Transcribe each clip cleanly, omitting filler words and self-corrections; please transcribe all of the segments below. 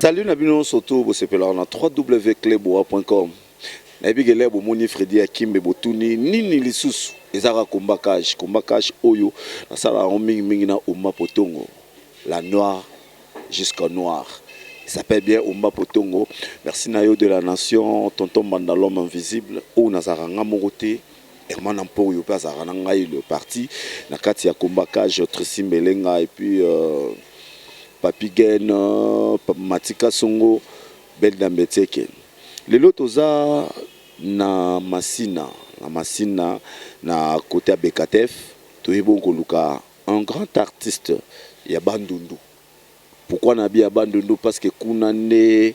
Salut na bino nyonso to bosepelaka na www.cleboa.com. Nayebi ke lelo bomoni Freddy Akimbe, botuni nini lisusu? Ezaka Combat Cage, Combat Cage oyo nasala yango mingi mingi na Omba Potongo, la noire jusqu'au noir. Il s'appelle bien Omba Potongo. Merci na yo de la nation, tonton Mbanda, l'homme invisible. Oyo nazalaka nga moko te, Herman Nampoyo mpe azalaka na ngai le parti na kati ya Combat Cage, Tracy Mbelenga et puis Papi Gen, Matika Songo, Belda Mbetieke. Lelo toza na Masina, na Masina, na côté ya Bekatef, toyebi koluka un grand artiste ya Bandundu. Pourquoi na bi ya Bandundu? Parce que kuna nde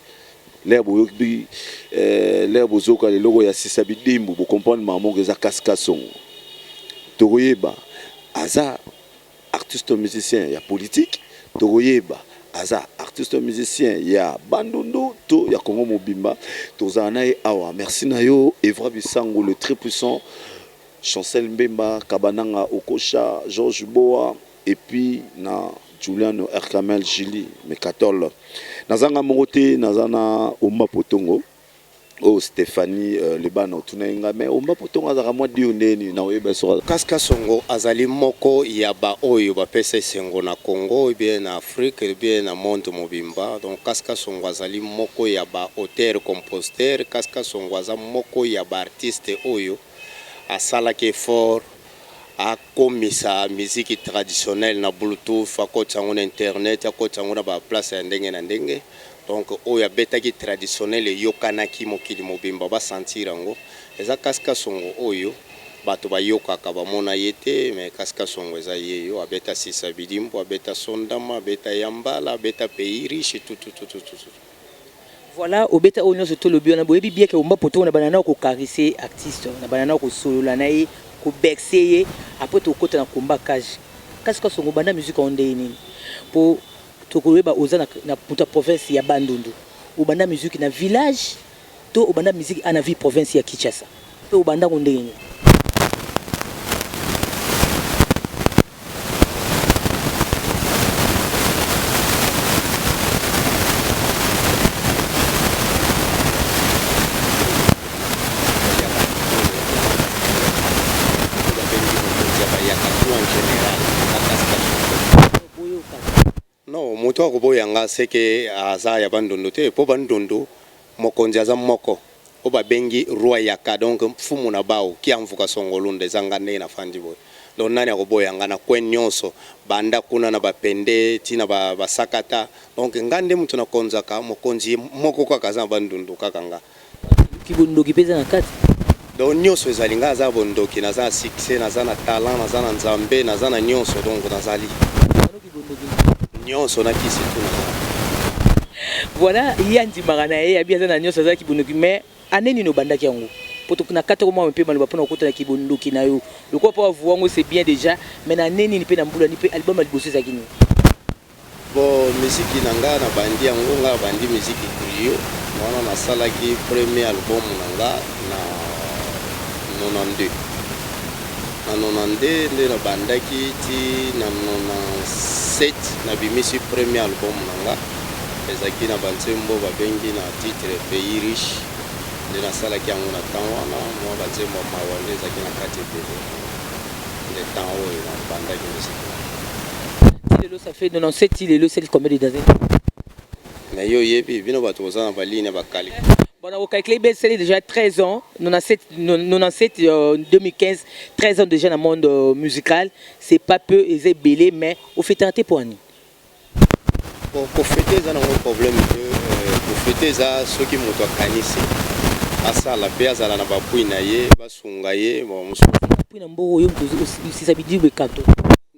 l'heure boyoki, l'heure bozoka leloko ya sisa bidimbu, bocomprendre mama moko eza Kasika Songo. Tokoyeba aza artiste musicien ya politique, tokoyeba aza artiste musicien ya Bandundu to ya Congo mobimba. Tozala na ye awa. Merci na yo Evra Bisango, le très puissant Chancel Mbemba Kabananga Okosha, Georges Boa et puis na Juliano Erkamel Julie Mekatol. Nazanga moko te, naza na Omba Potongo oyo Stéphanie Lebana. Otuna ye nga, mais Omba Potongo azalaka mwa dio ndeni na oyeba soka? Kasika Songo azali moko ya baoyo bapesa esengo na Congo, bien na Afrique, bien na monde mobimba. Donc Kasika Songo azali moko ya baauteur compositeur. Kasika Songo aza moko ya baartiste oyo asalaki effort akomisa musique traditionnelle na Bluetooth, akotisa yango na internet, akotisa yango na baplace ya ndenge na ndenge. Donc oyo abetaki traditionnel eyokanaki mokili mobimba, basentir yango. Eza Kasika Songo oyo bato bayokaka, bamona ye te, mais Kasika Songo eza ye yo abeta sisa bidimbo, abeta sondama, abeta yambala, abeta pays riche, tout, tout, tout, tout, tout. Voilà, obeta oyo nyonso tolobi wana. Boyebi bien ke Omba Potongo na banda na kocaresser artiste, na banda na kosolola na ye, kobercer ye. Après tokota na Combat Cage. Kasika Songo, banda musique yango ndenge nini? Mpo tokoyeba oza na moto ya province ya Bandundu. Obanda musique na village to obanda musique na ville province ya Kinshasa? Mpe obandango ndenge nini? Babengi mokonzi ya bayaka tout en général, Kasika Songo. Boyoka. Non, moto akoboya nga seke aza ya Bandundu te, mpo Bandundu mokonzi aza moko oyo babengi roi yaka, donc mfumu na bao kiamvuka Songolunda, eza nga ndenge nafandi boye. Donc nani akoboya nga na coin nyonso, banda kuna na bapende ntina basakata? Donc nga nde moto nakonzaka, mokonzi moko kaka aza na Bandundu, kaka nga. Kibondoki mpe eza na kati? Donc nyonso ezali nga. Aza bondoki, naza na succès, naza na talent, naza na Nzambe, naza na nyonso, donc nazali kibondoki. Nyonso na kisi tu naza. Voilà, ye andimaka na ye, abi aza na nyonso, azalaki bondoki. Mais ane nini obandaki yango? Po na kati mwa mpe maloba mpona kokota na kibondoki na yo, lokola mpo avua yango, c'est bien déjà. Mais na ane nini mpe na mbula nini mpe album ya liboso ezalaki nini? Bon, miziki na nga, na bandi yango, nga bandi miziki trio wana, nasalaki premier album na nga na 92. Na 92 nde nabandaki ti na 97 nabimisi premier album na nga. Ezalaki na banzembo babengi na titre Pays riche. Nde nasalaki yango na temps wana, mwa banzembo ya mawa nde ezalaki na kati ebele. Nde temps oyo nabandaki miziki na nga. Ti lelo, ça fait 97 ti lelo, esali combien de d'années? Na yo oyebi, bino bato boza na baline ya bakali. Bon, on calcule bien, c'est déjà 13 ans, 97, 97 2015, 13 ans déjà dans le monde musical. C'est pas peu, et belé, mais au fait, tenté pour nous. Bon, kofêter eza nango problème te. Kofêter eza soki moto akanisi asala mpe azala na bapui na ye, basunga ye. Bon, mosusu. Puis, na mboko yo sisa bidibu ekato.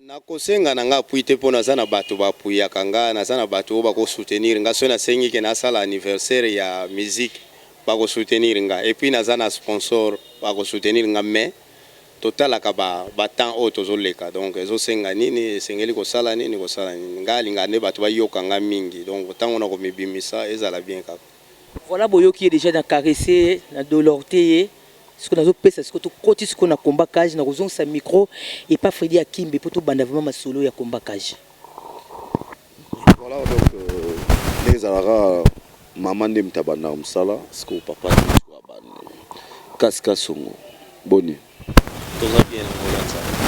Nakosenga na nga appui te, mpo naza na bato bapuyaka nga, naza na bato oyo bakosoutenir nga. Soki nasengi ke nasala anniversaire ya musique, bakosoutenir nga. Et puis naza na sponsor, bakosoutenir nga. Mais totalaka batemps oyo tozoleka, donc ezosenga nini, esengeli kosala nini, kosala nini. Nga alingaka nde bato bayoka nga mingi, donc ntango na komibimisa ezala bien kaka. Voilà, boyoki ye déjà na caressé, na dorloter ye. Sikoyo nazopesa, sikoyo tokoti sikoyo na Combat Cage, na kozongisa micro epa Fredi Akimbe mpo tobanda vraiment masolo ya Combat Cage. Voilà, donc ndenge Ezalaka mama nde moto abandaka mosala, sikoyo papa nde sikoyo abandi. Kasika Songo, boni? Toza bien na ngolu ya Nzambe.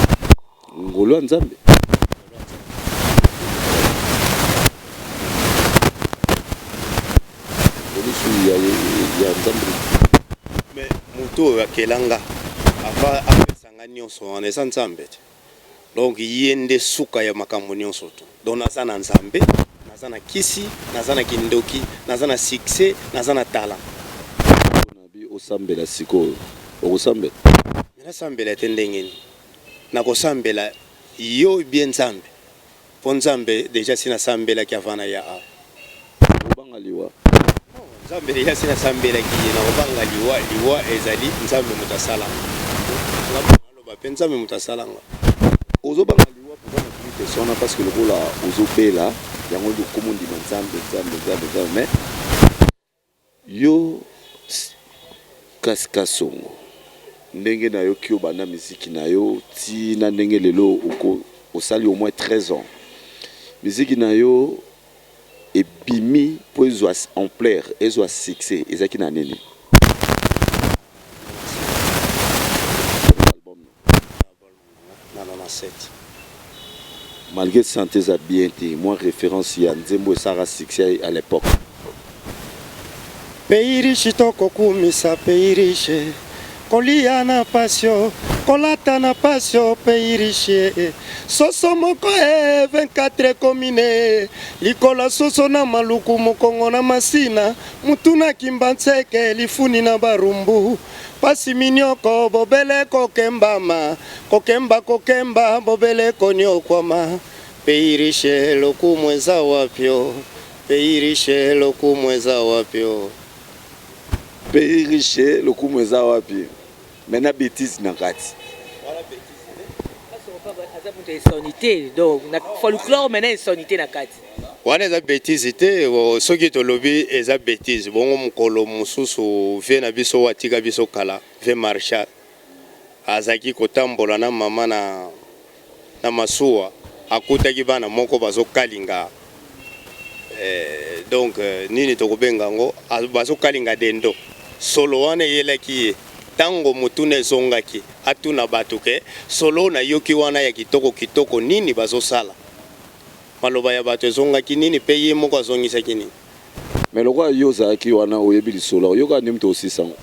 Ngolu ya Nzambe. Ngolu su ya Nzambe. Mais moto oyo akela nga ava apesa nga nyonso wana eza Nzambe te. Donc ye nde suka ya makambo nyonso to. Donc naza na Nzambe, naza na kisi, naza na kindoki, naza na succès, naza na talent. Nabi osambela sikoyo, okosambela? Mais nasambela te ndenge nini? Nakosambela yo bien Nzambe. Po Nzambe dejà si nasambelaki avant naya awa. Obanga liwa? Non, Nzambe dejà si nasambelaki ye, nakobanga liwa? Liwa ezali Nzambe moto asala nga. Naloba pe Nzambe moto asala nga. Ozobanga liwa pourquoi? Natuni question wana parce que lokola ozobela yango nde okoma ondima Nzambe, Nzambe, Nzambe, Nzambe. Mais yo Kasika Songo, ndenge nayoki yo banda miziki na yo ti na ndenge lelo osali au moins 13 ans, miziki na yo ebimi mpo ezwa ampleur, ezwa succès, ezalaki na nini? Album na 97. Malgré santé eza bien te, mwa référence ya nzembo esalaka succès à l'époque. Pays riche, tokokumisa pays riche, kolia na pasio, kolata na pasio, pays riche. Soso moko e 24 commune, likolo soso na Maluku, mokongo na Masina, mutu na Kimbanseke, lifuni na Barumbu. Pasi minioko bobele kokembama, kokemba kokemba bobele koniokwama. Pays riche, lokumu eza wapio? Pays riche, lokumu eza wapio? Pays riche, lokumu eza wapi? Mais na bêtise na kati. Aza moto ya insonité, donc na folklore maintenant insonité na kati. Wana eza bêtise te. Soki tolobi eza bêtise, bongo mokolo mosusu vieux na biso oyo atika biso kala, vieux Marshal, azalaki kotambola na mama na masuwa, akutaki bana moko bazokalinga donc nini tokobenga yango, bazokalinga dendo. Solo wana eyelaki ye ntango motuna ezongaki, atuna bato ke solo nayoki wana ya kitoko kitoko, nini bazosala? Maloba ya bato ezongaki nini mpe ye moko azongisaki nini? Mais lokola yo ozalaki wana, oyebi lisolo, oyoka nde moto osisa yango.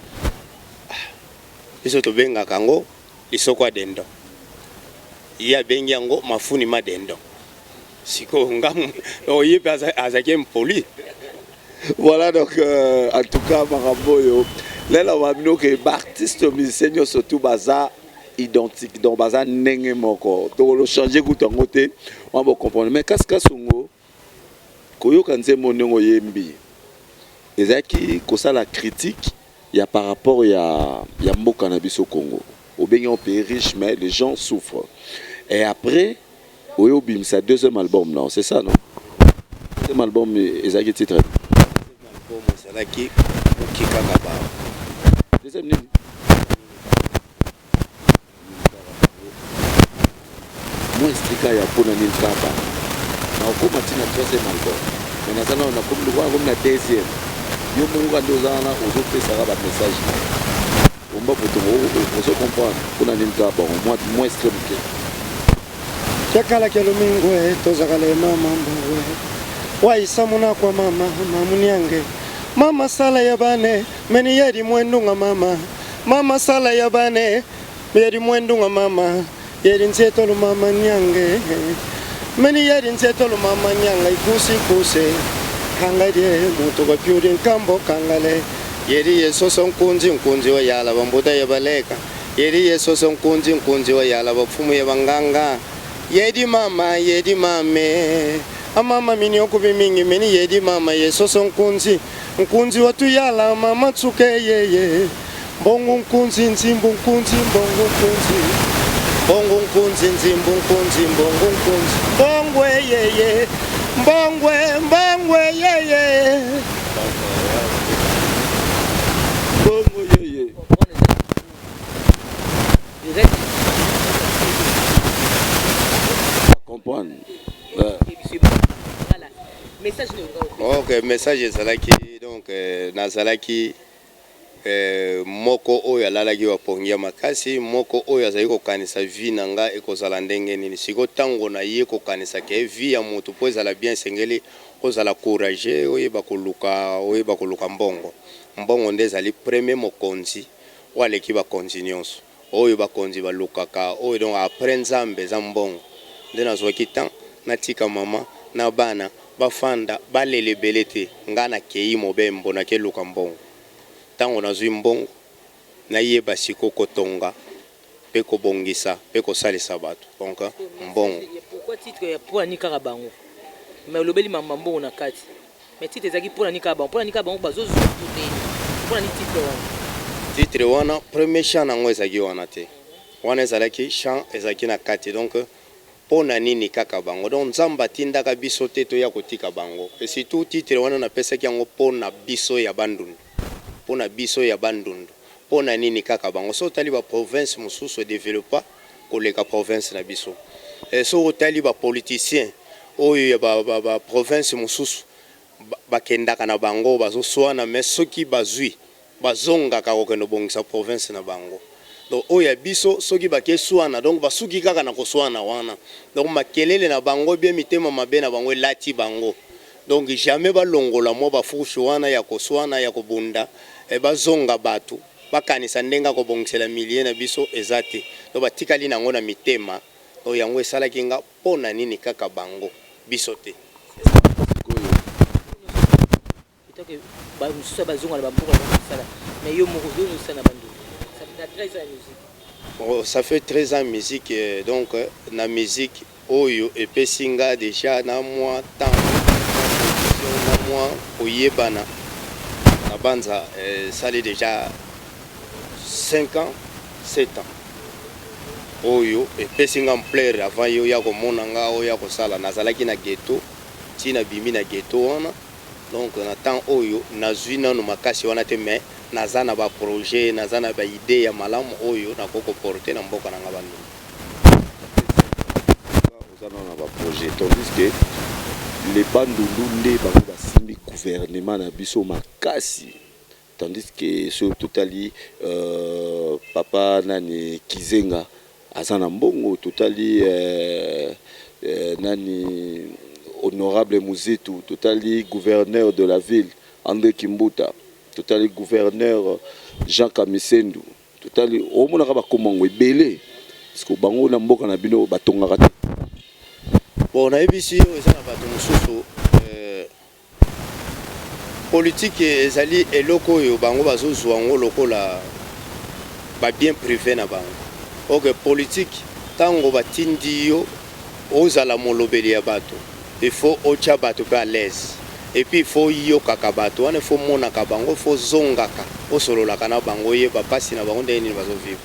Biso tobengaka yango lisoko ya dendo, ye abengi yango mafuni ma dendo. Sikoyo nga ye mpe azalaki impoli. Voilà, donc en tout cas makambo oyo lelo babino ke baartiste musicien nyonso tu baza identique, donc baza ndenge moko, tokolo change kutu yango te wana, bocomprendre. Mais Kasika Songo, koyoka nzembo ndenge oyembi, ezalaki kosala critique ya par rapport ya mboka na biso Congo. Obengi yango pays riche, mais les gens souffrent. Et après oyo obimisa deuxième album, non, c'est ça, non? Deuxième album ezalaki titre? Album ezalaki Moki Kaka Ba. Deuxième nini? Mwa estrika ya mpona nini kaka nakokóma ntina troisième album, mais naza nano nakomi lokola nakomi na deuxième. Yo moko kaka nde oza wana, ozopesaka bamessage na yo omba potongo, ozo comprendre mpona nini kaka bango mwa extrait moke. Kyakala kya lumingwe tozakala mama mbawe waisa munakwa mama mamunyange mama sala ya bane meni yedi mwendunga mama mama sala ya bane yedi mwendunga mama yedi nzetolu mama nyange meni yedi nzetolu mama nyanga ikusi kuse kanga die mutu bapyudi nkambo kangale yedi yesoso nkunzi nkunzi wa yala bambuta ya baleka yedi yesoso nkunzi nkunzi wa yala bapfumu ya banganga yedi mama yedi mame amama mini okubi mingi meni yedi mama yesoso nkunzi nkunzi watuyala mama tsuke yeye mbongo nkunzi nzimbu nkunzi mbongo nkunzi mbongo nkunzi nzimbu nkunzi mbongo nkunzi mbongwe yeye mbongwe mbongwe yeye. Mbongo yeye. Le reste comprendre. Voilà. Message nini olinga? Ok, message ezalaki donc nazalaki moko oyo alalaki bapongi ya makasi, moko oyo azali kokanisa vie na nga ekozala ndenge nini. Sikoyo ntango na ye kokanisa ke vie ya motu mpo ezala bien, esengeli ozala courage, oyeba koluka mbongo. Mbongo nde ezali premier mokonzi oyo aleki bakonzi nyonso oyo bakonzi balukaka oyo. Donc après Nzambe, eza mbongo. Nde nazwaki temps natika mama na bana bafanda, balela ebele te. Nga nakei mobembo, nakeluka mbongo. Ntango nazwi mbongo, nayeba siko kotonga mpe kobongisa mpe kosalisa bato. Donc mbongo. Pourquoi titre ya "Mpo na nini kaka bango"? Mais olobeli mama mbongo na kati, mais titre ezalaki "Mpo na nini kaka bango"? Mpo na nini kaka bango bazozwa to te? Mpo na nini titre wana? Titre wana, premier chant nango ezalaki wana te. Wana ezalaki chant, ezalaki na kati. Donc mpo na nini kaka bango? Donc Nzambe atindaka biso te toya kotika bango. Et surtout titre wana napesaki yango mpo na biso ya Bandundu, mpo na biso ya Bandundu. Mpo na nini kaka bango? So otali baprovince mosusu edéveloppa koleka province na biso. So otali bapoliticien oyo ya baprovince mosusu, bakendaka na bango, bazoswana, mais soki bazwi, bazongaka kokende kobongisa province na bango. Donc oyo ya biso, soki bake swana, donc basuki kaka na koswana wana. Donc makelele na bango bien, mitema mabe na bango elati bango. Donc jamais balongola mwa bafourche wana ya koswana, ya kobunda, bazonga bato bakanisa ndenge akobongisela milieu na biso eza te. Donc batikali nango na mitema. Donc yango esalaki nga "Mpo na nini kaka bango, biso te?" Sikoyo Etoke mosusu bazonga na bamboka na bango kosala, mais yo moko ozosala na Bandundu na 13 ans ya musique. Bon, ça fait 13 ans musique, donc na musique oyo epesi nga déjà na mwa temps na mwa koyebana na banza, esali déjà 5 ans, 7 ans oyo epesi nga ampleur. Avant yo ya komona nga oyo ya kosala, nazalaki na ghetto, ntina bimi na ghetto wana. Donc na temps oyo nazwi nano makasi wana te, mais naza na baprojet, naza na baidée ya malamu oyo nakoki koporter na mboka na nga Bandundu. Oza nano na baprojet, tandis que le Bandundu nde bango basimbi gouvernement na biso makasi, tandis que soki totali papa nani, Kizenga, aza na mbongo. Totali nani, honorable Muzitu, totali gouverneur de la ville André Kimbuta, totali gouverneur Jean Kamisendu, totali omonaka bakomango ebele, parce que bango na mboka na bino batongaka te. Bon, nayebisi yo, eza na bato mosusu, politike ezali eloko oyo bango bazozwa yango lokola babien privé na bango. Ok, politike, ntango batindi yo ozala molobeli ya bato, il faut otya bato mpe à l'aise, et puis il faut yokaka bato wana, il faut monaka bango, il faut zongaka osololaka na bango, oyeba mpasi na bango, ndenge nini bazovivre.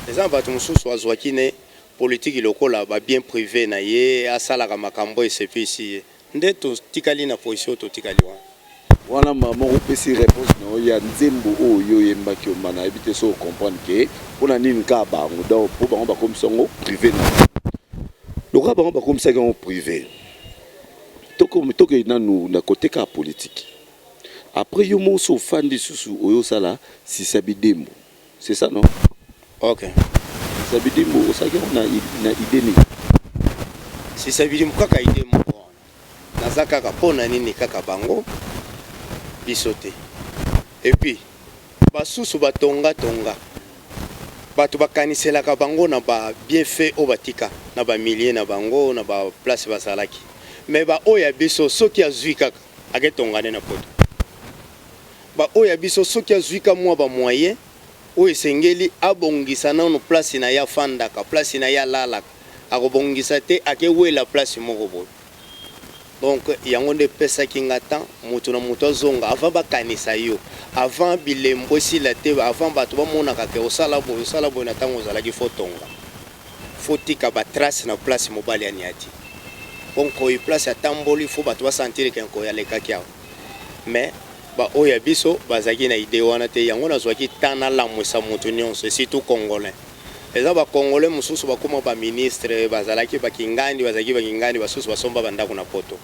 Eza na bato mosusu azwaki ne politike lokola babien privé na ye, asalaka makambo esepesi ye. Nde totikali na position, totikali wana. Wana mama opesi réponse na yo ya nzembo oyo oyembaki. Omba, nayebi te so ocomprendre ke mpona nini kaka bango. Donc mpo bango bakomisa yango privé na lokola bango bakomisaki yango privé. Tokei nanu na kote kaka politique. Après yo moko so ofandi susu, oyo osala Sisa Bidembo, c'est ça, non? Ok. Sisa Bidembo osalaki yango na idée nini? Sisa Bidembo, kaka idée moko wana. Naza kaka mpo na nini kaka bango, biso te? Et puis basusu batongatonga, bato bakaniselaka bango na babienfait oyo batika na bamilie na bango, na baplace bazalaki. Mais baoyo ya biso, soki azwi kaka, aketonga nde na poto. Baoyo ya biso, soki azwi ka mwa bamoyen oyo esengeli abongisa nano place na ye afandaka, place na ye alalaka, akobongisa te, akewela place moko boye. Donc yango nde epesaki nga temps moto na moto azonga avant bakanisa yo, avant bilembo esila te, avant bato bamonaka ke osala boye, osala boye. Na ntango ozalaki, faut tonga, faut tika batrace na place mobali aniati, mpo nkoi place atamboli, faut bato basentir ke nkoi alekaki awa. Mais baoyo ya biso bazalaki na idée wana te. Yango nazwaki temps nalamwisa moto nyonso, et surtout Congolais. Eza bacongolais mosusu bakóma baministre, bazalaki bakingandi, bazalaki bakingandi, basusu basomba bandako na poto.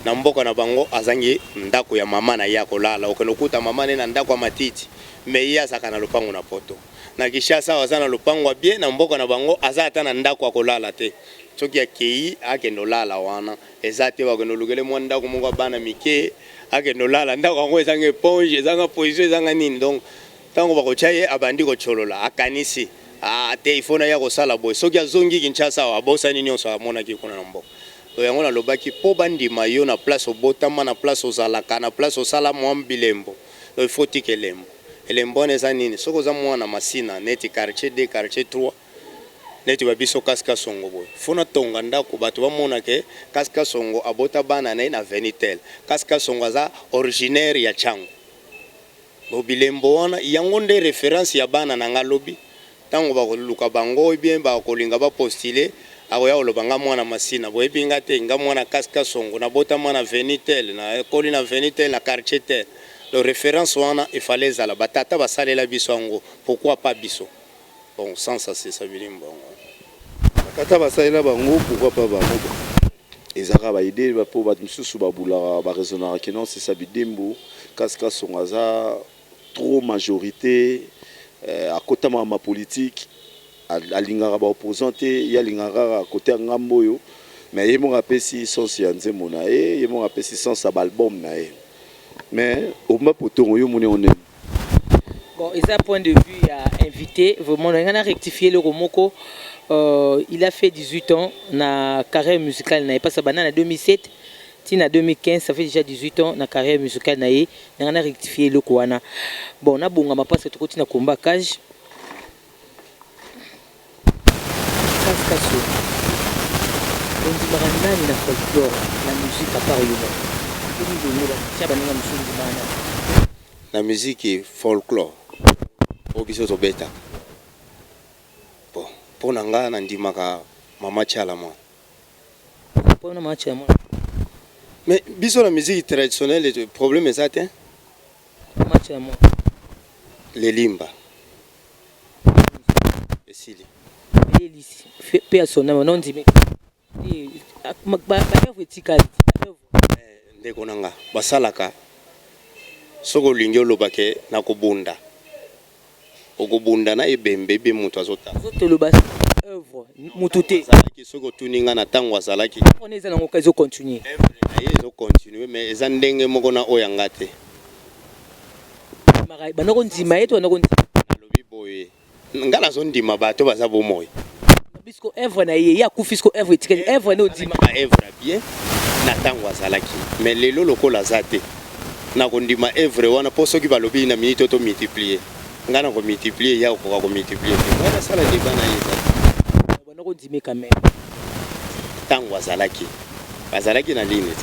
Na mboka na bango azangi ndako ya mama na ye ya kolala. Okende okuta mama na ye na ndako ya matiti, mais ye azalaka na lopango na poto. Na Kinshasa awa aza na lopango ya bien, na mboka na bango aza ata na ndako ya kolala te. Soki akeyi akende olala wana eza te, bakende olukele mwa ndako moko ya bana mike akende olala. Ndako yango ezanga eponge, ezanga position, ezanga nini. Donc tango bakotia ye abandi kocholola, akanisi ah te, il faut naya kosala boye. Soki azongi Kinshasa awa abosani nionso amonaki kuna na mboka. Donc yango nalobaki po bandima yo na place obotama, na place ozalaka, na place osala mwa bilembo, donc il faut otika elembo. Elembo wana eza nini? Soki oza mwana Masina neti quartier 2, quartier 3, neti ba biso Kas Kasongo boye, faut natonga ndako bato bamona ke Kas Kasongo abota bana na ye na avenue tel. Kas Kasongo aza originaire ya Tshangu. Donc bilembo wana yango nde reference ya bana na nga lobi tango bakoluka bango ou bien bakolinga ba postuler, akoya koloba nga mwana Masina boyebi nga te, nga mwana Kas Kasongo nabotama na avenue tel, nakoli na avenue tel na quartier tel. Donc reference wana il fallait ezala, ba tata basalela biso yango pourquoi pas biso? Donc sans ça c'est ça bilembo yango wana. Ba tata basalela bango pourquoi pas bango? Eza kaka ba idee po batu misusu ba boulaka ba raisonnaka que non sesa bidembo kasi kasongo aza trop majorite akota makambo ya politique alingaka ba opposants te ye alingaka kaka cote ya ngambo oyo mais ye moko apesi sens ya nzembo na ye ye moko apesi sens ya ba album na ye mais omba potongo yo omoni yango ndenge nini? Bon, eza point de vue ya invité vraiment na nga na rectifier eloko moko il a fait 18 ans na carrière musicale na ye parce que banda na 2007 ti na 2015 ça fait déjà 18 ans na carrière musicale na ye. Na nga na rectifier eloko wana. Bon, nabongama parce que tokoti na combat cage. Kas Kaso, ondimaka nani na folklore na musique à part yo moko? Omilongola tia baninga mosusu, ondimaka nani? Na musique folklore oyo biso tobetaka, bon, mpo na nga nandimaka Mama Tshala Mwana. Mpona Mama Tshala Mwana? Mais biso na musique traditionnelle problème eza te. Mama Tshala Mwana. Lelimba esili. Elisi pe ya sonama non ndime ba œuvre etikali ba œuvre. Ndeko na nga basalaka soki olingi oloba ke nakobunda okobunda na ebembe be mutu azotala. Toloba œuvre mutu te. Azalaki soki otuni nga na tango azalaki. Wana eza nango ezo continuer. Œuvre na ye ezo continuer mais eza ndenge moko na oyo ya nga te. Banda kondima ye to banda kondima. Nalobi boye nga nazondima bato baza bomoi. Bisco œuvre na ye, ye akufi siko œuvre etikali œuvre nde ondima. Ba œuvre bien na tango azalaki mais lelo lokola aza te nakondima œuvre wana po soki balobi na minute to multiplier nga nako multiplier ye akokoka ko multiplier te nga nasala debat na ye eza te. Banda kondima quand même. Tango azalaki azalaki na ligne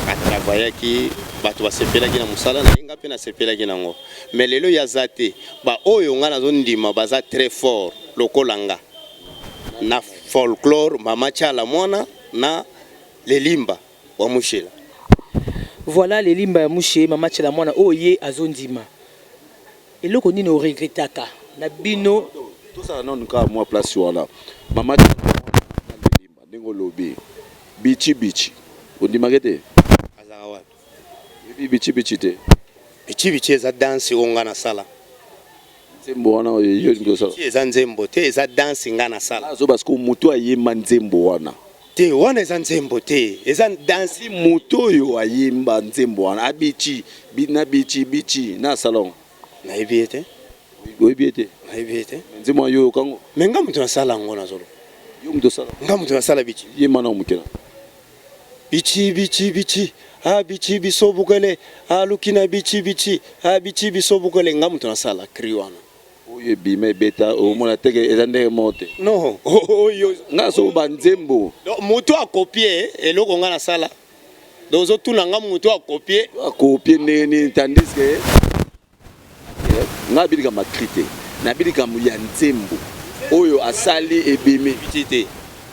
atravayaki bato basepelaki na mosala na ye nga mpe nasepelaki nango mais lelo ye aza te ba oyo nga nazondima baza très fort lokola nga na folklore Mama Tshala Mwana na Lelimba wa Mushela. Voilà Lelimba ya Mushe, Mama Tshala Mwana oyo ye azondima. Eloko nini o regrettaka na bino? Tosala nanu kaka mwa place wana Mama Tshala Mwana na Lelimba ndenge olobi bichi bichi ondimaka te? Azalaka wapi? Oyebi bichi bichi te? Bichi bichi eza danse oyo nga nasala. Nzembo wana oyo yo olingi osala. Eza nzembo te, eza danse nga nasala. Azo parce que mutu ayemba nzembo wana. Te, wana eza nzembo te, eza danse. Mutu oyo ayemba nzembo wana abichi na bichi bichi na salon. Nayebi ye te. Oyebi ye te? Nayebi ye te. Nzembo wana yo oyoka ngo? Mais nga mutu nasala yango nazolo. Yo mutu osala? Nga mutu nasala bichi. Yemba na moke na. Bichi bichi bichi ah bichi biso bukele ah lukina bichi bichi ah bichi biso bukele nga mutu nasala cri wana. Oyo ebima ebeta omona te ke eza ndenge moko te. Non oyo nga so ba nzembo. Donc mutu a copier eloko nga nasala. Donc ozo tuna nga mutu a copier. A copier ndenge nini tandis que nga nabi likambo ya cri te, nabi likambo ya nzembo oyo asali ebimi. Bichi te.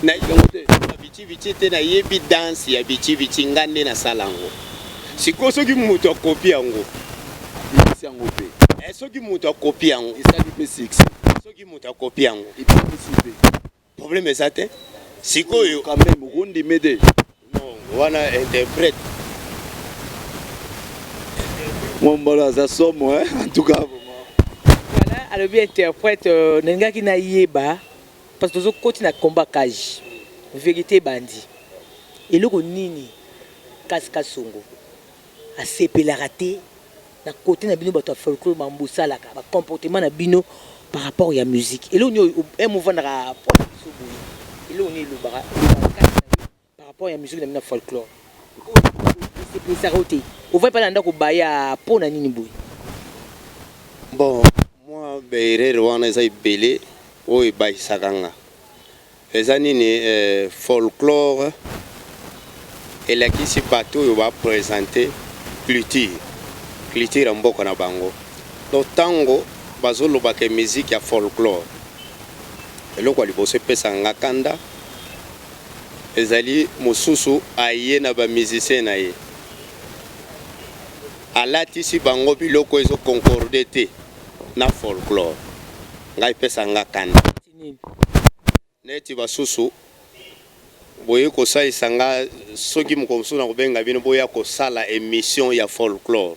Na yango te. Bichi bichi te, nayebi danse ya bichi bichi nga nde nasala yango. Sikoyo soki moto akopi yango. Abimisi yango pe. Eh, soki moto akopi yango. Esali pe succès. Soki moto akopi yango. Ebimisi pe. Problème eza te. Sikoyo quand même okondime te. Non, wana interprète. Mwa mbala aza somo, hein? En tout cas. Voilà, alobi interprète, nalingaki nayeba parce que tozokoti na combat cage, vérité ebandi. Eloko nini Kasi Kasongo asepelaka te na kote na bino bato ya folklore, mambo osalaka, bacomportement na bino par rapport ya musique? Eloko nini oyo movandaka mpo na biso boye? Eloko nini elobaka elobaka kati na yo par rapport ya musique na bino ya folklore esepelisaka yo te? Ovandi mpa na ndako, baya mpo na nini boye? Bon, mwa baerreur wana eza ebele. Oyo ebayisaka nga eza nini? Folklore elakisi bato oyo baprésente culture ya mboka na bango. Donc ntango bazolobaka musique ya folklore, eloko ya liboso epesaka nga kanda ezali mosusu aye na bamusicien na ye, alatisi bango biloko ezoconcorde te na folklore. Ngai epesaka nga kanda. Neti basusu boye kosalisa nga, soki mokolo mosusu na kobenga bino boya kosala émission ya folklore,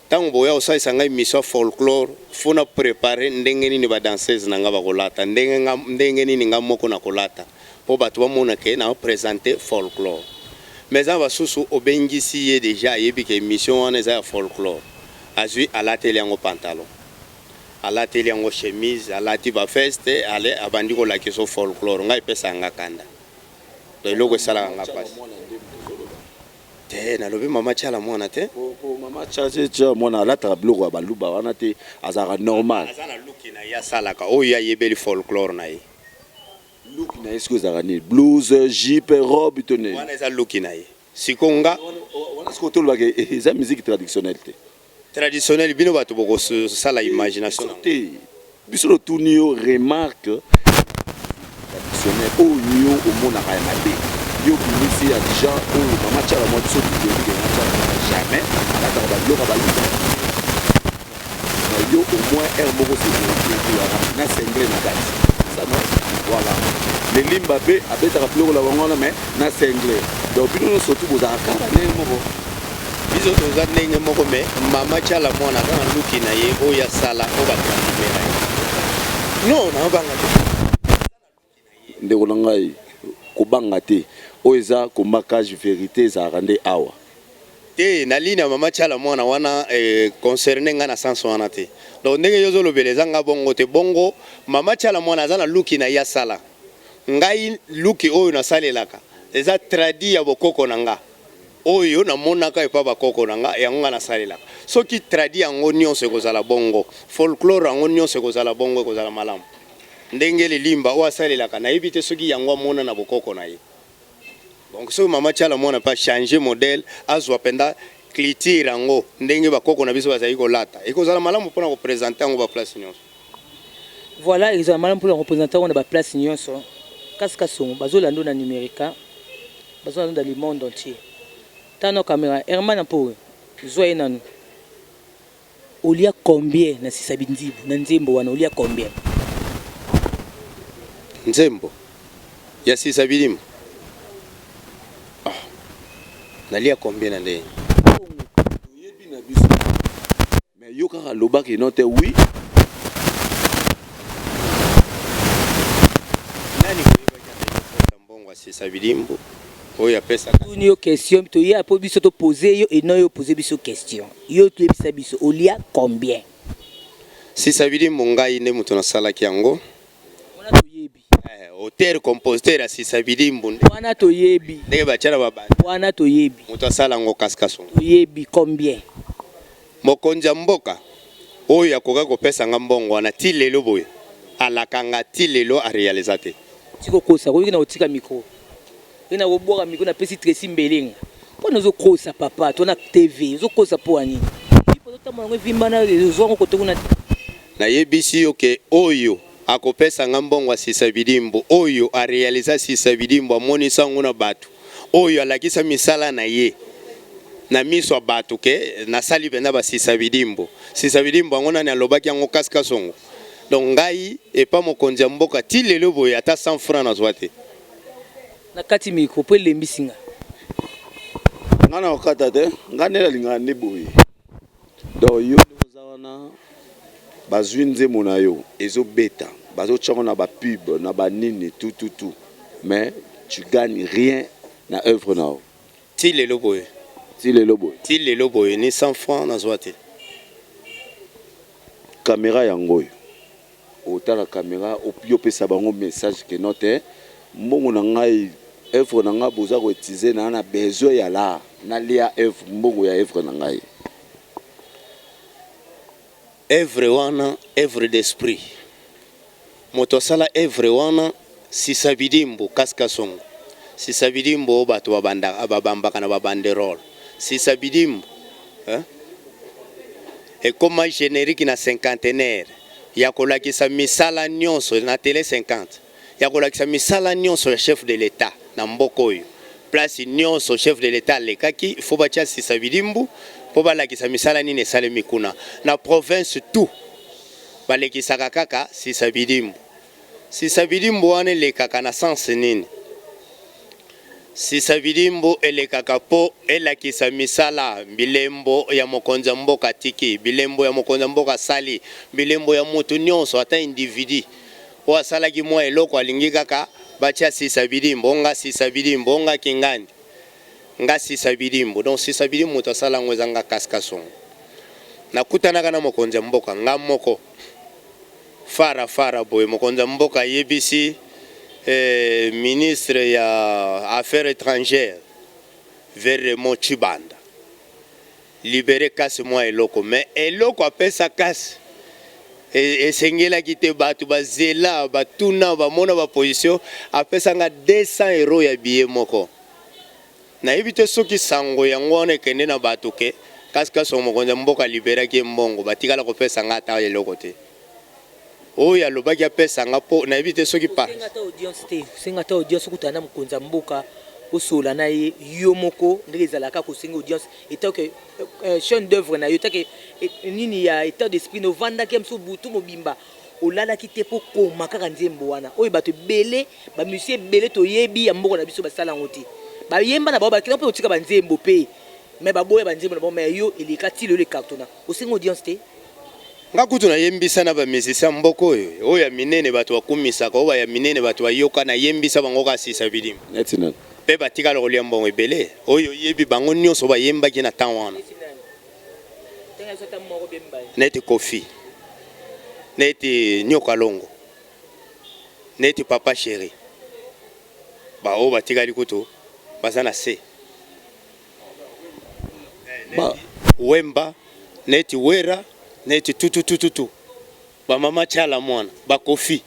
ntango boya kosalisa ngai émission ya folklore, faut na prépare ndenge nini badanseuse na nga bakolata, ndenge nini nga moko na kolata, mpo bato bamona ke na présente folklore. Mais eza basusu, obengisi ye déjà, ayebi ke émission wana eza ya folklore, azwi alateli yango pantalon, alateli yango chemise, alati baveste, ale abandi kolakisa folklore. Ngai epesaka nga kanda. Donc eloko esalaka nga mpasi te, nalobi mama Tiala Mwana te. Mama Tiala Mwana alataka biloko ya baluba wana te, azalaka normal. Aza na luki na ye, asalaka oyo ayebeli folklore na ye. Luki na ye soki ezalaka nini? Blouse, jupe, robe to nini? Wana eza luki na ye. Siko nga wana sikoyo tolobaka eza musique traditionnelle te. Traditionnel, bino bato bokosala imagination. Te, biso totuni yo remarque traditionnelle oyo yo omonaka ya mabe. Yo bimisi ya déjà oyo mama Tiala mwa. Biso toyebi ke mama Tiala mwana jamais alataka babiloko ya baluba. Na yo au moins aire moko na singlet na kati, ça non? Voilà, lelimba mpe abetaka biloko na bango wana, mais na singlet. Donc bino nyonso tu bozalaka kaka ndenge moko. Biso toza ndenge moko, mais mama Tiala Mwana aza na luki na ye oyo asala, oyo bato bandimela ye. Non, naobanga te. Ndeko na ngai, kobanga te. Oyo eza combat cage, vérité ezalaka nde awa. Te, na ligne ya mama Tiala Mwana wana concerne nga na sens wana te. Donc ndenge yo ozolobela eza nga bongo te. Bongo mama Tiala Mwana aza na luki na ye asala. Ngai luki oyo nasalelaka eza tradi ya bokoko na nga, oyo namonaka epa bakoko na nga, yango nga nasalelaka. Soki tradi yango nyonso ekozala bongo, folklore yango nyonso ekozala bongo, ekozala malamu. Ndenge lilimba oyo asalelaka, nayebi te soki yango amona na bokoko na ye. Donc soki mama Tiala Mwana mpe achange modèle, azwa mpenza culture yango ndenge bakoko na biso bazali kolata, ekozala malamu mpona koprésente yango baplace nyonso. Voilà, ezala malamu mpona koprésente yango na baplace nyonso. Kasi Kasongo, bazolanda na numérica, bazolanda le monde entier. Tano caméra Herman mpo zwa ye nanu. Olia combien na Sisa Bindibu, na nzembo wana olia combien? Nzembo ya Sisa Bilimbo, ah, nalia combien na ndenge? Toyebi na biso, mais yo kaka alobaki no te, oui. Nani koyebaki azali kopesa mbongo ya Sisa Bilimbo oyo apesaka? Tuni yo question, toya mpo biso topose yo eno, yo pose biso question. Yo toyebisa biso, olia combien? Sisa Bilimbo, ngai nde moto nasalaki yango. Wana toyebi. Auteur compositeur ya Sisa Bilimbo nde Wana toyebi. Ndenge batia na babandi. Wana toyebi. Moto asala yango Kasikasongo. Toyebi combien. Mokonzi ya mboka oyo akoka kopesa nga mbongo wana, ti lelo boye alakanga, ti lelo arealiza te. Tikokosa koyoki na kotika micro, oyo na kobwaka micro, napesi Tracy Mbelenga mpo nazokosa papa to na TV. Ozokosa mpo ya nini? Ozotambola yango evimbana, ozwango kote kuna te. Nayebisi yo ke oyo akopesa nga mbongo ya Sisa Bidimbo, oyo arealiza Sisa Bidimbo, amonisa yango na bato, oyo alakisa misala na ye na miso ya bato ke nasali mpenza basisa bidimbo, Sisa Bidimbo yango nani alobaki yango? Kasika Songo. Donc ngai epa mokonzi ya mboka, ti lelo boye ata 100 franc nazwa te. Na kati micro mpo elembisi nga. Nga na kokata te, nga nde nalingaka nde boye. Donc yo ndenge oza wana, bazwi nzembo na yo, ezobeta, bazotia yango na bapub, na banini, tout tout tout, mais tu gagnes rien na œuvre na yo? Ti lelo boye. Ti lelo boye? Ti lelo boye, ni 100 francs nazwa te. Caméra yango oyo, otala caméra, yo opesa bango message ke no te, mbongo na ngai, œuvre na ngai boza koutiliser, na besoin ya la nalia œuvre, mbongo ya œuvre na ngai. Œuvre wana, œuvre d'esprit. Moto asala œuvre wana, Sisa Bidimbu, Kaska Songo. Sisa Bidimbu oyo bato babambaka na babanderole. Sisa Bidimbu, hein? Ekóma générique na cinquantenaire ya kolakisa misala nyonso na Télé 50, ya kolakisa misala nyonso ya chef de l'État na mboka oyo. Place nyonso chef de l'État alekaki, il faut batia Sisa Bidimbu mpo balakisa misala nini esalemi kuna na province. Tout balekisaka kaka Sisa Bidimbu. Sisa Bidimbu wana elekaka na sens nini? Sisa Bidimbu elekaka mpo elakisa misala, bilembo ya mokonzi ya mboka atiki, bilembo ya mokonzi ya mboka asali, bilembo ya motu nyonso, ata individu oyo asalaki mwa eloko, alingi kaka batia Sisa Bidimbu. Onga Sisa Bidimbu, onga kingandi, nga Sisa Bidimbu. Donc Sisa Bidimbu, moto asala yango eza nga Kaska Songo. Nakutanaka na mokonzi ya mboka, nga moko fara fara boye. Mokonzi ya mboka ayebisi ministre ya Affaires étrangères, Raymond Tshibanda, libere kasi mwa eloko. Mais eloko apesa kasi esengelaki te. Bato bazela, batuna, bamona baposition. Apesanga 200 euro ya billet moko. Nayebi te soki sango yango wana ekende na bato ke kasi mokonzi ya mboka aliberaki ye mbongo. Batikala kopesa nga ata eloko te. Oyo alobaki apesa nga, mpo nayebi te soki pa Osenga ata audience te? Osenga ata audience, okutana na mokonzi ya mboka, osola na ye yo moko, ndenge ezalaka, kosenga audience etoke chaîne d'œuvre na yo, etake nini ya état d'esprit novandaki ya mosu butu mobimba, olalaki te mpo koma kaka nzembo wana oyo bato ebele, bamusicien ebele toyebi ya mboka na biso basala yango te. Bayemba na bango, bakenda mpe kotika banzembo mpe, mais baboya banzembo na bango. Mais yo eleka ti lelo, ecartonna. Osenga audience te? Nga kutu nayembisa na bamusicien mboka oyo, oyo ya minene, bato bakumisaka, oyo ya minene, bato bayoka. Nayembisa bango kaka Sisa Bilimo. Neti nani? Mpe batikala kolia mbongo ebele oyo oyebi, bango nyonso bayembaki na temps wana. Neti Kofi, neti Nyoka Longo, neti Papa Chéri. Baoyo batikali kutu baza na se. Wemba, neti Wera, neti tututututu, bamama Tiala mwana, bakofi,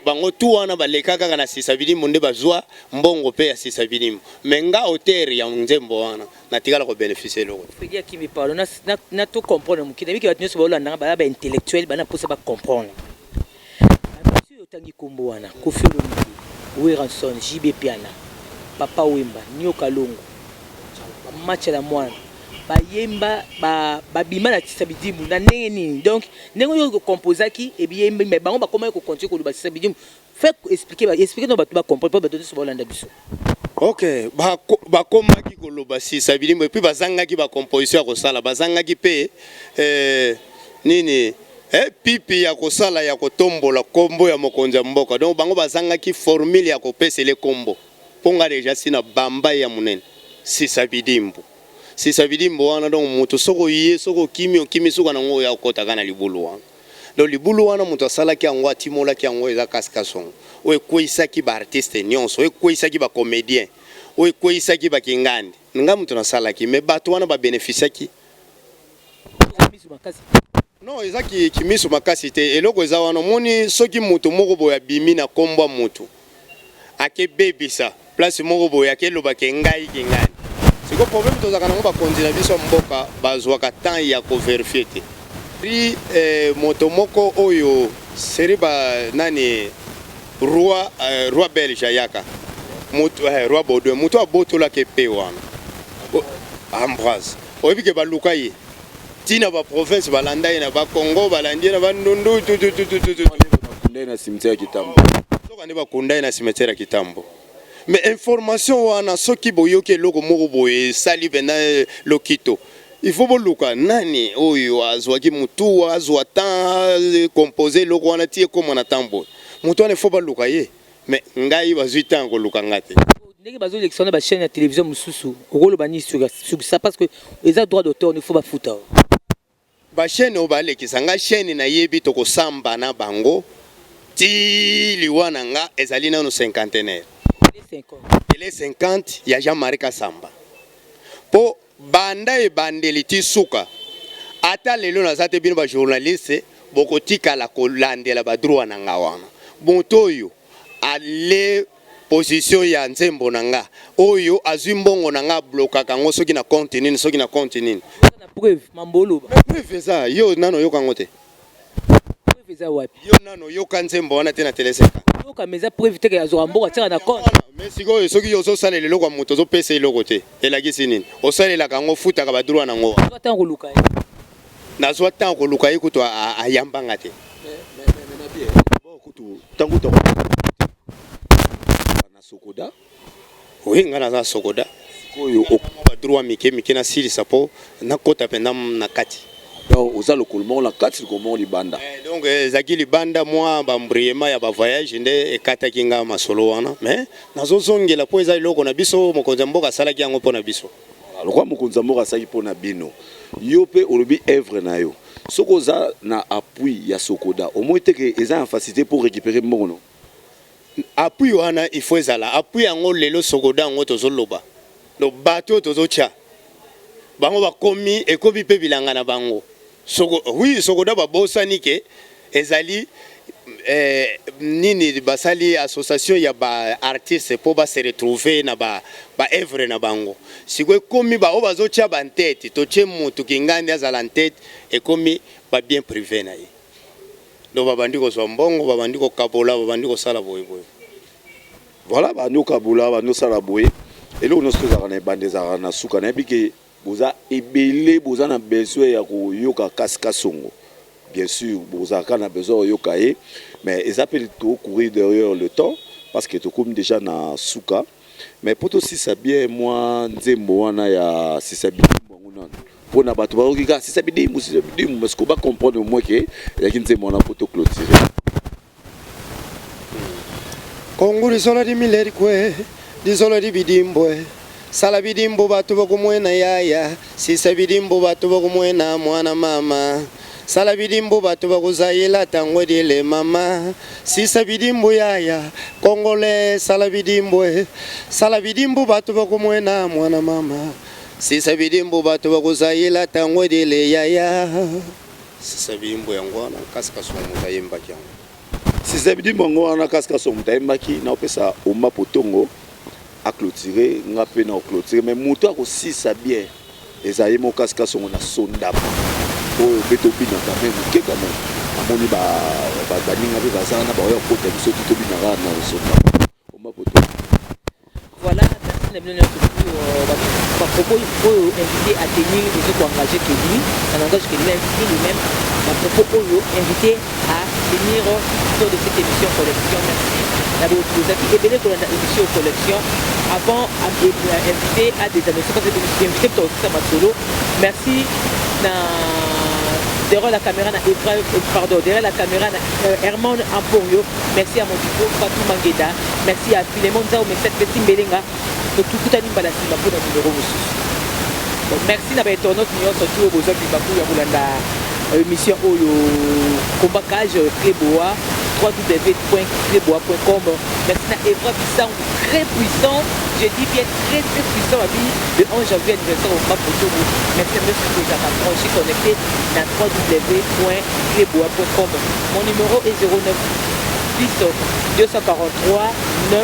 bango tu wana baleka kaka na Sisa Bilimbo nde bazwa mbongo mpe ya Sisa Bilimbo. Mais nga auteur ya nzembo wana, natikala kobénéficier eloko te. Fredi Akimi, pardon, na to comprendre moke. Nayebiki bato nyonso baolandanga baya baintellectuel, bana mposa bacomprendre. Bamisi oyo otangi nkombo wana, Kofi Olomide, Werrason, JB Piana, Papa Wemba, Nyoka Longo, Bamachala mwana, bayemba, babima na Sisa Bidimbu na ndenge nini? Donc ndenge oyo okomposaki ebiyembi, mais bango bakomaki kocontinue koloba Sisa Bidimbu. Fait expliquer, expliquer no bato bacomprendre, mpo bato nyonso baolanda biso. Ok, bakomaki koloba Sisa Bilimbo et puis bazangaki bacomposition ya kosala, bazangaki mpe nini, pipi ya kosala, ya kotombola nkombo ya mokonzi ya mboka. Donc bango bazangaki formule ya kopesele nkombo, mpo nga déjà si na bamba ya monene Sisa Bidimbu. Sisa Bidimbu wana, donc moto soki oye, soki okimi, okimi, suka nango oya okɔtaka na libulu wana. Donc libulu wana, moto asalaki yango, atimolaki yango, eza Kaska Songo, oyo ekweyisaki baartiste nyonso, oyo ekweyisaki bacomédien, oyo ekweyisaki bakingandi. Nga moto nasalaki, mais bato wana babénéficiaki. Miso makasi. Non, eza kimiso makasi te. Eloko eza wana, omoni, soki moto moko boye abimi na nkombo ya motu, akebebisa place moko boye, akelobaka ngai kingani. Siko problème tozalaka nango, bakonzi na biso ya mboka bazwaka temps ya kovérifier te. Ri moto moko oyo seri ba nani, roi belge ayaka moto, roi Baudouin, moto abotolaka epe wana, Ambroise. Oyebi ke baluka ye ntina baprovince, balanda ye na Bakongo, balandi ye na Bandundu, tututututu. Nde na cimetière ya Kitambo. Soka nde bakunda ye na cimetière ya Kitambo. Mais information wana, soki boyoki eloko moko boye esali mpena lokito. Il faut boluka nani oyo azwaki mutu azwa temps compose eloko wana ti ekóma na temps boye. Motu wana, il faut baluka ye, mais ngai bazwi temps koluka nga te. Ndenge bazolekisa wana, bachaîne ya télévision mosusu, okoloba nini sur ça? Parce que eza droit d'auteur, il faut bafuta. Bachaîne oyo balekisa nga, chaîne nayebi, tokosamba na bango ti liwa na nga. Ezali nano cinquantenaire. Télé 50 ya Jean-Marie Kasamba, mpo banda ebandeli ti suka, ata lelo naza te, bino bajournaliste bokotikala kolandela badroit na nga wana. Moto oyo ale position ya nzembo na nga, oyo azwi mbongo na nga, ablokaka yango soki na compte nini, soki na compte nini. Na preuve, mambo oloba. Preuve eza, yo nano oyoka yango te. Preuve eza wapi? Yo nano oyoka nzembo wana te na Télé 50? Yoka, mais eza preuve te ke azwaka mbongo, atiaka na compte. Mais sikoyo, soki yo ozosalela eloko ya moto, ozopesa eloko te, elakisi nini? Osalelaka yango, ofutaka badroit nango. Azwa ntango koluka ye. Nazwa ntango koluka ye, kutu ayambanga te. Kutu ntango to na SOCODA. Oui, ngai naza na SOCODA. Sikoyo badroit mike mike nasilisa mpo nakota mpenza na kati. Donc oza lokolo moko na kati, lokolo moko libanda. Donc ezalaki libanda, mwa baembrouillement ya bavoyage nde ekataki nga masolo wana, mais nazozongela mpo eza eloko na biso. Mokonzi ya mboka asalaki yango mpo na biso. Lokwa mokonzi ya mboka asalaki mpo na bino, yo mpe olobi œuvre na yo, soki oza na appui ya SOCODA, omoi te ke eza na facilité pour récupérer mbongo no? Appui wana, il faut ezala appui yango. Lelo SOCODA yango tozoloba, donc bato oyo tozotya bango bakomi, ekomi mpe bilanga na bango. Soko, oui, SOCODA babosani ke ezali nini, basali association ya baartiste mpo base retrouver na baœuvre na bango. Sikoyo ekomi baoyo bazotya bantete, totie motu kingandi azala ntete, ekomi babien privé na ye. Donc babandi kozwa mbongo, babandi kokabola, babandi kosala boyeboye. Voilà, bandi kokabola, bandi kosala boye. Eloko nyonso tozalaka na ebanda, ezalaka na suka. Nayebi ke boza ebele, boza na besoin ya koyoka Kasika Songo. Bien sûr, bozalaka na besoin koyoka ye, mais eza mpe tocourir derrière le temps parce que tokomi déjà na suka. Mais mpo tosisa bien, mwa nzembo wana ya sisa bidimbu yango nano, mpona bato bayoki kaka sisa bidimbu, sisa bidimbu, parce que bacomprendre au moins ke ezalaki nzembo wana mpo toclôturer. Kongo lisolo limileri kwe, lisolo libidimbwe. Sala bidimbu bato bakumwena yaya, sisa bidimbu bato bakumwena mwana mama. Sala bidimbu bato bakuzayela tango dile mama, sisa bidimbu yaya. Kongole, sala bidimbwe, sala bidimbu bato bakumwena mwana mama, sisa bidimbu bato bakuzayela tango dile yaya. Sisa bidimbu yango wana, Kasika Songo moto ayembaki yango. Sisa bidimbu yango wana, Kasika Songo moto ayembaki. Naopesa Oma Potongo aclôturer, nga mpe na oclôturer, mais moto akosisa bien eza ye moko Kasika Songo na Sondama oyo mpe tobinaka me moke. Quand même, namoni baninga mpe baza wana, baoya kokota biso ti tobinaka na Sondama. Oma Potongo. Voilà, merci na bino nyonso. Bapropos oyo invité à tenir ezo koengage que lui, ça n'engage que l'invité lui-même. Bapropos oyo invité à tenir autour de cette émission Collection, merci na bozalaki ebele kolanda émission Collection. Avant invité à des annonces, parce que invité tokosisa masolo. Merci na derrière la caméra na Ephraim, pardon, derrière la caméra na Herman Emporio. Merci à mon duo Fatou Mangeda, merci à Philemon Nzao, merci à Petit Mbelenga. Totukutani mbala nsima mpona numéro mosusu. Donc merci na bainternaute nyonso tu oyo bozwaki libaku ya kolanda émission oyo Combat Cage, Cleboa, www.cleboa.com. Merci na Evra Bisangu, très puissant, je dis bien très très puissant, abi le 11 janvier, anniversaire Omba Potobo. Merci à monsieur kozaka branché, connecté na www.cleboa.com. Mon numéro est 09 10 243 9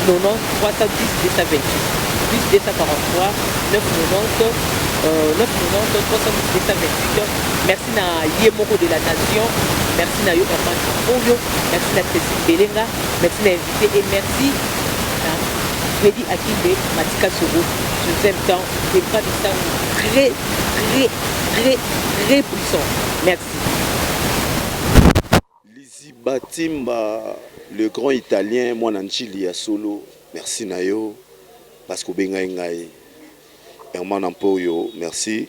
90 310 228, plus 243 990 990 310 228. Merci na ye moko de la nation, merci na yo Herman Oyo, merci na Tracy Belenga, merci na invité et merci na Freddy Akimbe Matika Sogo. Je vous aime tant. Evra Bisango, très très très très puissant, merci. Lizzy Batimba, le grand Italien, mwana Njili ya solo, merci na yo parce que obengai ngai. Herman Ampoyo, merci.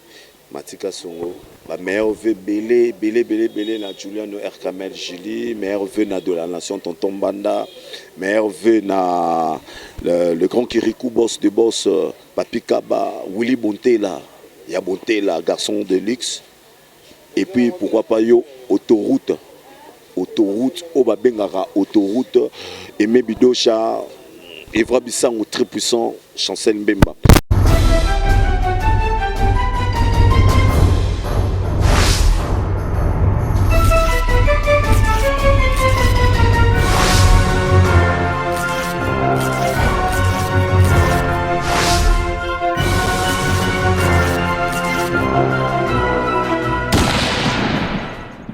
Matika Songo, ba meilleurs vœux ebele ebele ebele ebele na Juliano Erkamel Julie, meilleurs vœux na de la nation Tonton Mbanda, meilleurs vœux na le grand Kirikou boss de boss Papi Kaba, Willy Bontela, ya Bontela, garçon de luxe. Et puis pourquoi pas yo autoroute, autoroute oyo babengaka autoroute, Aimé Bidosha, Evra Bisango très puissant, Chancel Mbemba.